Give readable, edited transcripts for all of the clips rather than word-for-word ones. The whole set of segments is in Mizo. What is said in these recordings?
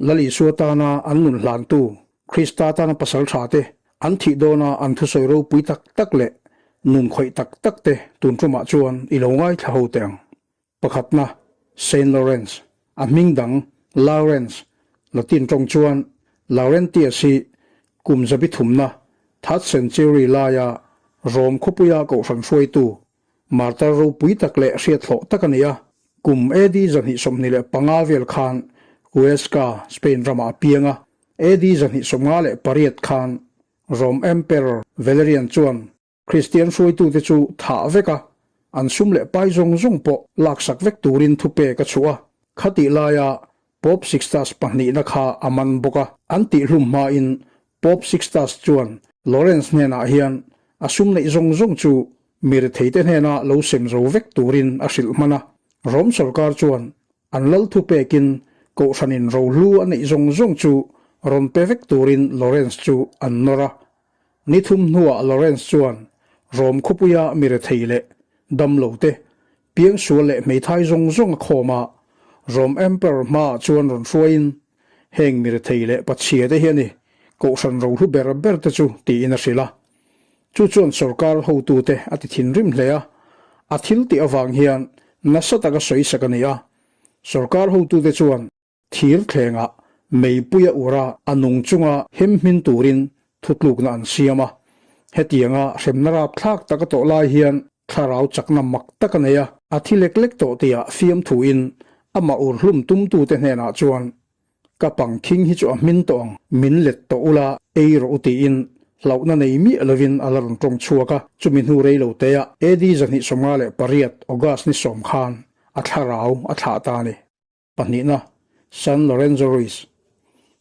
Lal Isua tana an nun hlantu, Krista tana pasal tha te, an thih dawna an thusawi ropui tak tak leh nun khawih tak tak te tun tumah chuan i lo ngaithla ho teh ang. Pakhatna, Saint Lawrence, a hming dang Lawrence, Latin tawng chuan Laurentius hi kum zabi thumna, third century, laia Rome khawpuia kohhran hruaitu, Martar ropui tak leh hriathlawh tak a ni a. Kum AD 225 vel khan Huesca, Spain ramah a piang a. AD 258 khan Rome Emperor Valerian chuan Kristian hruaitute chu thah vek a, an sum leh pai zawng zawng pawh laksak vek turin thupek a chhuah a. Khatih laia Pope Sixtus pahnihna kha a man bawk a. An tihhlum hmain Pope Sixtus chuan Lawrence hnenah hian a sum neih zawng zawng chu mi retheite hnena lo sem zo vek turin a hrilh hman a. Rome sorkar chuan an lal thupekin kohhranin rohlu a neih zawng zawng chu rawn pe vek turin Lawrence chu an nawr a. Ni thum hnuah Lawrence chuan Rome khawpuia mi rethei leh damlote Piangsual leh hmeithai zawng zawng a khawm a, Rome Emperor hmaah chuan rawn hruaiin, Heng mi rethei leh pachhia te hi a ni, kohhran rohlu ber ber te chu, tiin a hrilh a. Chu chuan sorkar hotute a ti thinrim hle a, a thil tih avang hian nasa taka sawisak a ni a. Sorkar hotute chuan Thir thlengah meipuia ura a nung chunga hem hmin turin thutlukna an siam a. Hetianga hremna rapthlak tak a tawh lai hian thlarau chakna mak tak a nei a, a thi lek lek tawh tihah fiamthuin amah ur hlum tumtute hnenah chuan, Ka pangkhing hi chu a hmin tawh ang, min let tawh ula, ei rawh u tiin hlauhna nei miah lovin a la rawn tawng chhuak a. Chumi hnu rei lo teah AD 258 August ni sawm khan a thlarau a thlah ta a ni. Pahnihna, San Lorenzo Ruiz.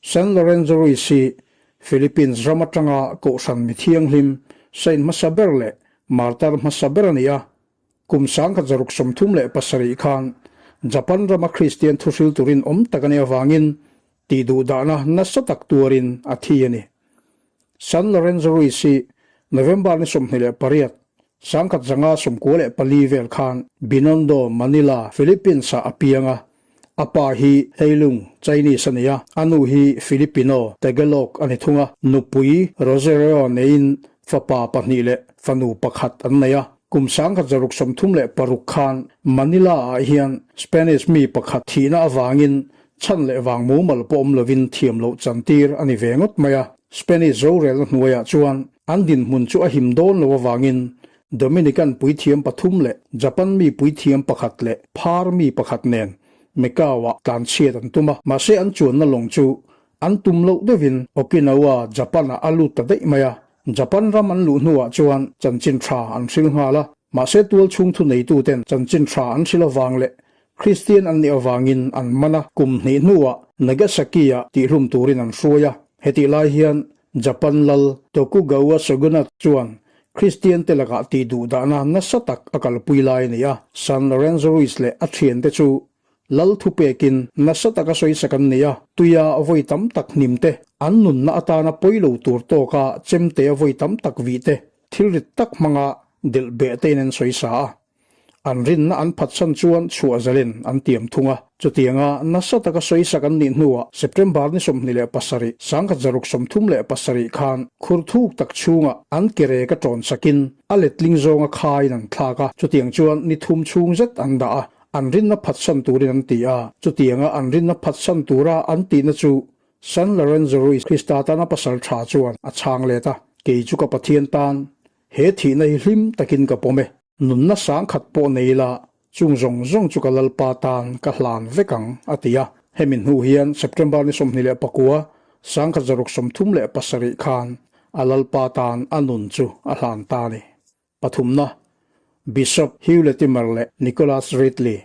San Lorenzo Ruiz hi Philippines ram atanga kohhran mi thianghlim, saint hmasa ber leh martar hmasa ber a ni a. Kum 1637 khan Japan rama Kristian thuhril turin awm tak a nih avangin tihduhdahna nasa tak tuarin a thi a ni. San Lorenzo Ruiz hi November ni 28, 1994 vel khan Binondo, Manila, Philippines-ah a piang a. A pa hi Heilung, Chinese a ni a, a nu hi Filipino, Tagalog a ni thung a. Nupui Rosario neiin fapa pahnih leh fanu pakhat an nei a. Kum 1636 khan Manila-ah hian Spanish mi pakhat thihna avangin Chhan leh vang mumal pawh awm lovin thiam loh chantir a ni ve ngawt mai a. Spanish rorelna hnuaiah chuan an dinhmun chu a him dawn lo avangin Dominican puithiam pathum leh Japan mi puithiam pakhat leh Phar mi pakhat nen Macau-ah tlanchhiat an tum a. Mahse an chuanna lawng chu an tum loh deuhin Okinawa, Japan-ah a lut ta daih mai a. Japan ram an luh hnuah chuan chanchin tha an hril nghal a. Mahse tual chhung thuneituten chanchin tha an hril avang leh Kristian an nih avangin an man a, kum hnih hnuah Nagasaki-ah tihhlum turin an hruai a. Hetih lai hian Japan lal Tokugawa Shogunate chuan Kristiante lakah tih duhdahna nasa tak a kalpui lai a ni a. San Lorenzo Ruiz leh a thiante chu lal thupekin nasa taka sawisak an ni a, tuia vawi tam tak hnim te, an nunna atana pawi lo tur tawka chemte a vawi tam tak vih te, thil rit tak hmanga delh beh tein an sawisa a. An rinna an phatsan chuan chhuah zalin an tiam thung a. Chutianga nasa taka sawisak an nih hnuah September ni 27, 1637 khan khur thuk tak chhungah an ke rek a tawn sakin a letling zawnga khaiin an thlak a. Chutiang chuan ni thum chhung zet an dah a, an rinna phatsan turin an ti a. Chutianga an rinna phatsan tura an tihna chu San Lorenzo Ruiz Krista tana pasal tha chuan a chhang let a, Kei chu ka Pathian tan He thihna hi hlim takin ka pawm e. Nunna sangkhat pawh nei ila, chung zawng zawng chu ka Lalpa tan ka hlan vek ang, a ti a. Hemi hnu hian September ni 29, 1637 khan a Lalpa tan a nun chu a hlan ta a ni. Pathumna, Bishop Hugh Latimer leh Nicholas Ridley.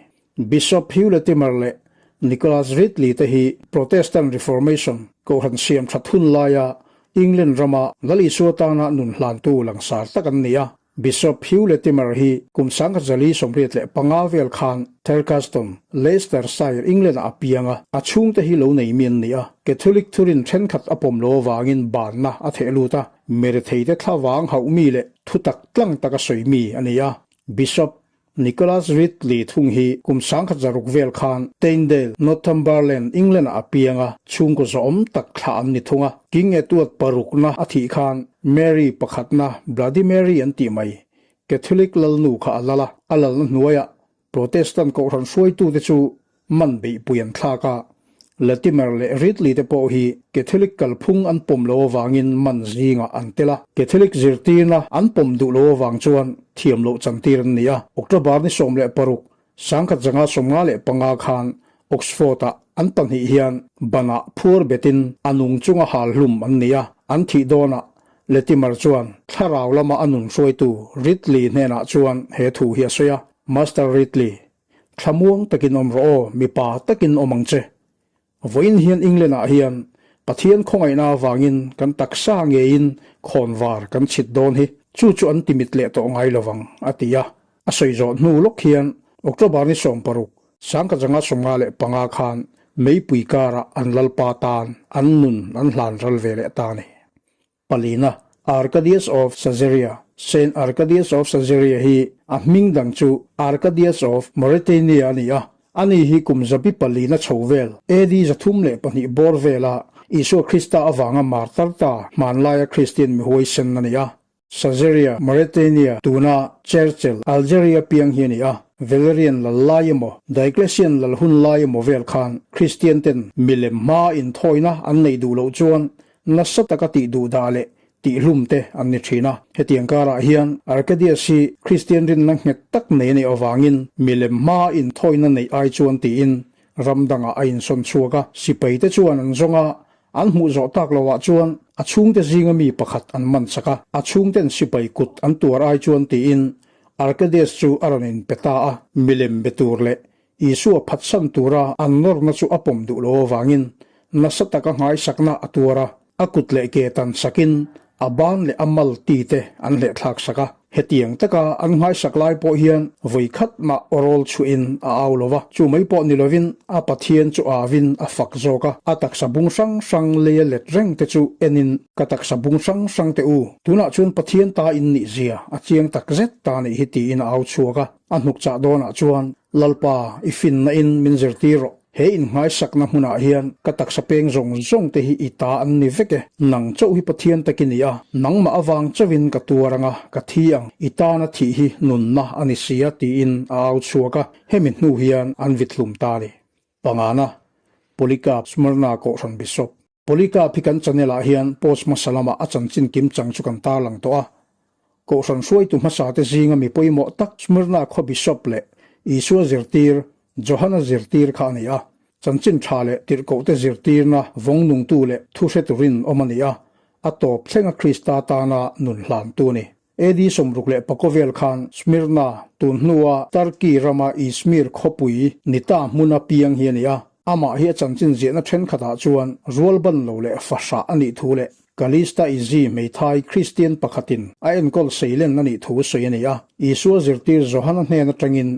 Bishop Hugh Latimer leh Nicholas Ridley te hi Protestant Reformation kohhran siam that hun laia England rama Lal Isua tana nun hlantu langsar tak an ni a. Bishop Hugh Latimer hi kum 1985 vel khan Tyrcaston, Leicestershire, England-ah a piang a, a chhungte hi lo nei mi an ni a. Catholic thurin thenkhat a pawm lo avangin banna a theh lut a, meretheite thlavang hauh mi leh thutak tlang taka sawi mi a ni a. Bishop. Nicholas Ridley thung hi kum 1006 vel khan Tyndale, Northumberland, England-ah a piang a, chhungkaw zawhawm tak thlah an ni thung a. King Edward parukna a thih khan Mary pakhatna Bloody Mary an tih mai, Catholic lalnu kha a lal a, a lalna hnuaiah Protestant kohhran hruaitute chu man beihpui an thlak a, Latimer leh Ridley te pawh hi Catholic kalphung an pawm lo avangin man zingah an tel a, Catholic zirtirna an pawm duh lo avang chuan thiam loh chantir an ni a. October ni 16, 1955 khan Oxford-ah an pahnih hian banah phuar betin a nung chunga hal hlum an ni a, an thih dawnah Latimer chuan thlarau lama a nun hruaitu Ridley hnenah chuan he thu hi a sawi a, Master Ridley, Thlamuang takin awm rawh aw, mipa takin awm ang che. Vawiin hian England-ah hian Pathian khawngaihna avangin kan taksa ngeiin khawnvar kan chhit dawn hi, chu chu an timit leh tawh ngai lovang, a ti a. A sawi zawh hnu lawk hian October ni 16, 1955 khan meipui karah an lalpa tan an nun an hlan ral ve leh ta a ni. Palina, Arcadius of Caesarea, Saint Arcadius of Caesarea hi a hming dang chu Arcadius of Mauritania a ni a. Ani hi kum zabi palina chho vel, AD 302 bawr vela Isua Krista avanga martar ta hmanlaia Kristian mi huaisen a ni a. Caesarea, Mauritania, tuna Cherchell, Algeria piang hi a ni a. Valerian lal lai emaw, Diocletian lal hun lai emaw vel khan Kristian ten milem hmaa inthawina an neih duh loh chuan Nasa taka tih duh dah leh tih hlum te an ni thin a. Hetiang karah hian Arcadius hi Kristian rinna nghet tak nei a nih avangin milem hmaa inthawina neih ai chuan tiin ram dangah a insawn chhuak a. Sipai te chuan an zawng a, an hmuh zawh tak lohah chuan a chhungte zinga mi pakhat an man sak a. A chhungten sipai kut an tuar ai chuan tiin Arcadius chu a rawn inpe ta a. Milem be tur leh Isua phatsan tura an nawrna chu a pawm duh lo avangin nasa taka nghaisakna a tuar a, a kut leh ke tan sakin a ban leh a mal ti te an hlehthlak sak a. Hetiang taka an nghaisak lai pawh hian vawi khat mah awrawl chhuahin a au lo va, chu mai pawh ni lovin a Pathian chu auvin a fak zawk a, a taksa bung hrang hrang leia let reng te chu enin, Ka taksa bung hrang hrang te u, tunah chuan Pathian ta in nih zia a chiang tak zet ta nih hi tiin a au chhuak a. A hnuk chah dawnah chuan, Lalpa, i finna in min zirtir rawh. He innghaisakna hmunah hian ka taksa peng zawng zawng te hi i ta an ni vek e. Nang chauh hi Pathian tak i ni a, nangmah avang chauhin ka tuar ang a, ka thi ang, i tana thih hi nunna a ni si a, tiin a au chhuak a, hemi hnu hian an vit hlum ta a ni. Pangana, Polycarp Smyrna Kohhran Bishop. Polycarp hi kan channel ah hian post hmasa lamah a chanchin kim chang chu kan tarlang tawh a. Kohhran hruaitu hmasa te zinga mi pawimawh tak Smyrna khaw Bishop leh Isua zirtir Johana zirtir kha a ni a. Chanchin tha leh tirhkohte zirtirna vawng nungtu leh thu hre turin awm a ni a, a tawp thlenga Krista tana nun hlantu a ni. AD 64 vel khan Smyrna, tun hnua Turkey rama Izmir khawpui ni ta hmuna piang hi a ni a. Amah hi a chanchin ziahna thenkhatah chuan rualban lo leh fahrah a nih thu leh Kalista Izzi hmeithai Kristian pakhatin a enkawl seilen a nih thu sawi a ni a. Isua zirtir Johana hnen atangin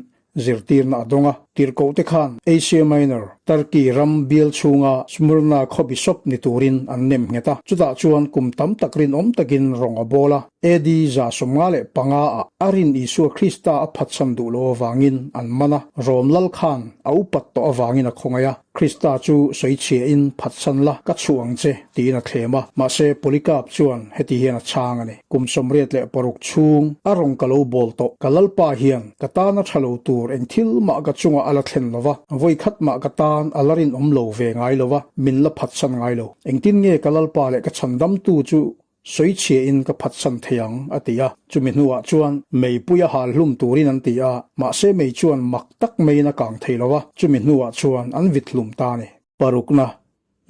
zirtirna a dawng a. Tirhkohte khan Asia Minor, Turkey ram bial chhunga Smyrna khaw bishop ni turin an nem nghet a. Chutah chuan kum tam tak rinawm takin rawng a bawl a. AD 155 ah a rin Isua Krista a phatsan duh lo avangin an man a. Rom lal khan a upat tawh avangin a khawngaih a. Krista chu sawichhiahin phatsan la, ka chhuah ang che, tiin a thlem a. Mahse, Polycarp chuan heti hian a chhang a ni, Kum 86 chhung a rawn ka lo bawl tawh, ka Lalpa hian ka tan a tha lo tur eng thil mah ka chungah a la thlen lo va, vawi khat mah ka tan a la rinawm lo ve ngai lo va, min la phatsan ngai lo. Engtin nge ka Lalpa leh ka chhandamtu chu Sawichhiahin ka phatsan thei ang, a ti a. Chumi hnuah chuan meipui a hal hlum turin an ti a, mahse mei chuan mak tak meiin a kang thei lo a, chumi hnuah chuan an vit hlum ta a ni. Parukna,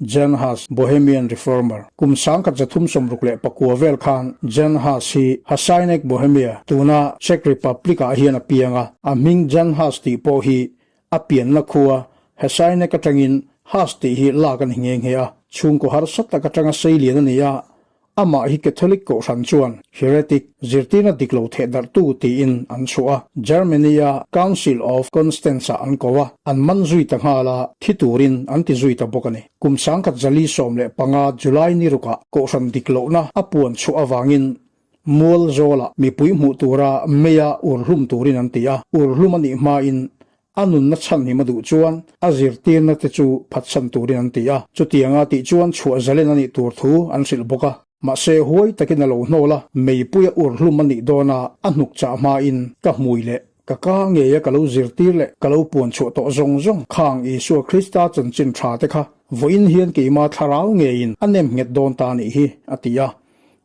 Jan Hus, Bohemian Reformer. Kum 1369 vel khan Jan Hus hi Hašajnek, Bohemia, tuna Czech Republic-ah hian a piang a, a hming Jan Hus tih pawh hi A pianna khua Hašajnek atangin Hus tih hi lak a ni nghe nghe a, chhungkaw harsa tak atanga sei lian a ni a, amah hi Catholic kohhran chuan heretic, zirtirna dik lo theh darhtu tiin an chhuah a, Germany-a Council of Constance-ah an ko a, an man zui ta nghal a, thi turin an ti zui ta bawk a ni. Kum 1045 July ni rukah kohhran dik lohna a puan chhuah avangin. Mual zawlah mipui hmuh tura meia ur hlum turin an ti a, ur hlum a nih hmain a nunna chhanhim a duh chuan a zirtirna te chu phatsan turin an ti a, chutianga tih chuan chhuah zalen a nih tur thu an hrilh bawk a. Mahse huai takin a lo hnawl a, meipuia ur hlum a nih dawna a hnuk chah hmain ka hmui leh ka ka ngeia ka lo zirtir leh ka lo puan chhuah tawh zawng zawng khang Isua Krista chanchin tha te kha vawiin hian keima thlarau ngeiin a nem nghet dawn ta nih hi, a ti a.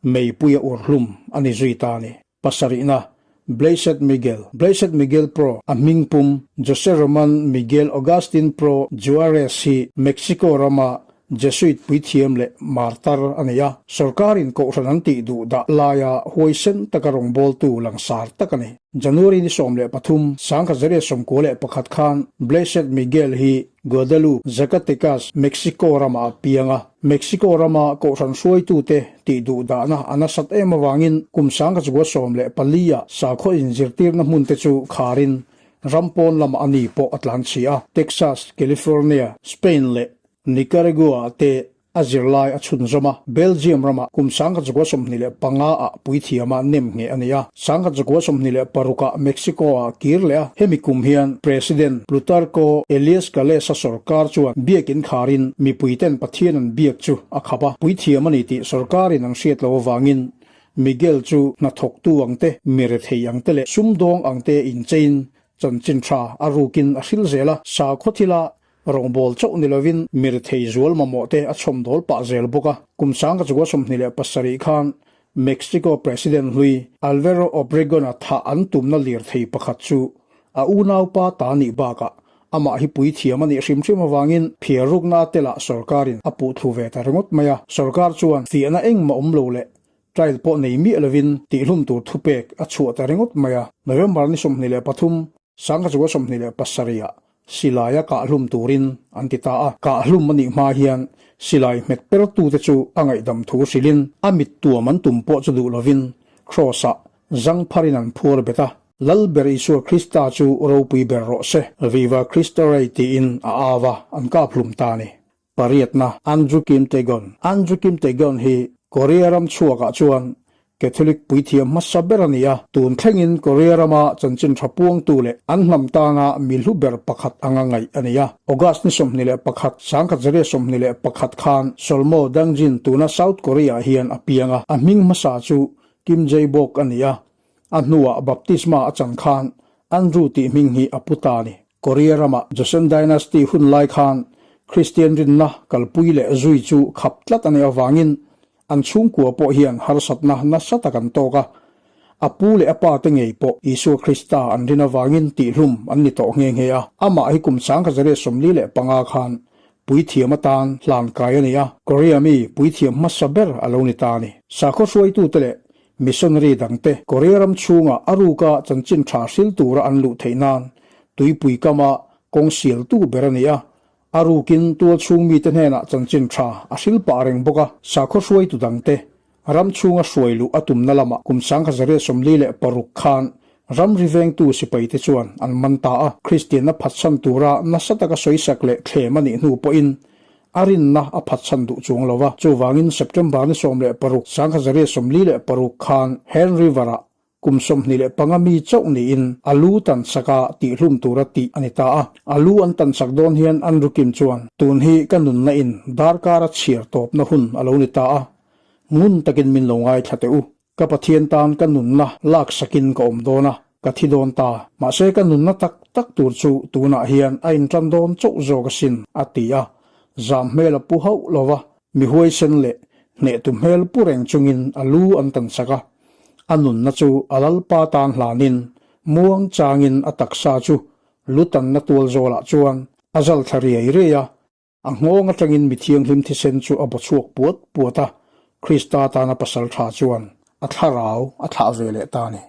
Meipuia ur hlum a ni zui ta a ni. Pasarihna, Blessed Miguel, Blessed Miguel Pro, a hming pum, Jose Roman Miguel Augustin Pro Juarez hi Mexico rama Jesuit puithiam leh martar a ni a, sorkarin kohhran an tih duh dah laia huaisen taka rawngbawltu langsar tak a ni. January ni 13, 1991 khan Blessed Miguel hi Guadalupe, Zacatecas, Mexico ramah a piang a. Mexico rama kohhran hruaitute tih duh dahna a nasat em avangin kum 1914 ah sakhaw inzirtirna hmunte chu kharin ram pawn lamah a ni pawh a tlan chhi a. Texas, California, Spain leh Nicaragua ah te A zirlai a chhunzawm a, Belgium ramah kum 1925 ah puithiama nem ngheh a ni a, 1926 ah Mexico ah a kir leh a, hemi kum hian President Plutarco Elias Calles-a sorkar chuan biakin kharin mipuiten Pathian an biak chu a khap a, puithiam a ni tih sorkarin an hriat loh avangin Miguel chu hnathawktu ang te, mi rethei ang te leh sumdawng ang te inchein chanchin tha a rukin a hril zel a, sakhaw thila Rawngbâwl chauh ni lovin mi rethei zual mamawh te a chhawm dawl pah zel bawk a. Kum 1927 khan Mexico President hlui Alvaro Obregon-a thah an tumna lirthei pakhat chu a unaupa ta nih bakah amah hi puithiam a nih hrim hrim avangin phiar rukna a telah sorkarin a puh thlu ve ta ringawt mai a. Sorkar chuan fiahna engmah awm lo leh trial pawh nei miah lovin tihlum tur thupek a chhuah ta ringawt mai a. November ni 23, 1927 ah silaia kahhlum turin an ti ta a, kahhlum a nih hma hian silai hmet pertute chu a ngaihdam thu hrilhin a mit tuam an tum pawh chu duh lovin Kraws-ah zang pharin an phuar bet a, Lal ber Isua Krista chu ropui ber rawh se, Viva Cristo Rey tiin a au a, an kaphlum ta a ni. Pariatna, Andrew Kim Taegon. Andrew Kim Taegon hi Korea ram chhuakah chuan Catholic puithiam hmasa ber a ni a, tun thlengin Korea rama chanchin tha puangtu leh an hnam tana mi hlu ber pakhat anga ngaih a ni a. August ni 21, 1921 khan Solmo Dangjin tuna South Korea-ah hian a piang a, a hming hmasa chu Kim Jae-bok a ni a, A hnuah baptisma a chan khan Andrew tih hming hi a pu ta a ni. Korea rama Joseon Dynasty hun lai khan Kristian rinna kalpui leh zui chu khap tlat a nih avangin an chhungkua pawh hian harsatna nasa tak an tawk a. A pu leh a pa te ngei pawh Isua Krista an rin avangin tihhlum an ni tawh nghe nghe a. Amah hi kum 1945 khan puithiam atan hlan kai a ni a, Korea mi puithiam hmasa ber a lo ni ta a ni. Sakhaw hruaitute leh Missionary dangte Korea ram chhungah a ruka chanchin tha hril tura an luh theih nan tuipui kama kawng sialtu ber a ni a, a rukin tual chhung mite hnenah chanchin tha a hril pah reng bawk a, sakhaw hruaitu dangte ram chhunga hruai luh a tumna lamah kum 1946 khan ramri vengtu sipaite chuan an man ta a, Kristianna phatsan tura nasa taka sawisak leh thlem a nih hnu pawhin A rinna a phatsan duh chuang lo va, chuvangin September ni 16, 1946 khan Hen River-ah kum 25 mi chauh niin a lu tan saka tihhlum tura tih a ni ta a. A lu an tan sak dawn hian Andrew Kim chuan, Tun hi ka nunna in darkar a chhiar tawpna hun a lo ni ta a, ngun takin min lo ngaithla teh u. Ka Pathian tan ka nunna laksakin ka awm dawn a, ka thi dawn ta. Mahse ka nunna tak tak tur chu tunah hian a intan dawn chauh zawk asin, a ti a. Zam hmel a pu hauh lo va, mi huaisen leh hnehtu hmel pu reng chungin a lu an tansak a. A nunna chu a Lalpa tan hlanin muang changin a taksa chu lu tanna tual zawlah chuan a zal thla riai riai a. A nghawng atangin mi thianghlim thisen chu a baw chhuak puat puat a, Krista tana pasal tha chuan a thlarau a thlah ve leh ta a ni.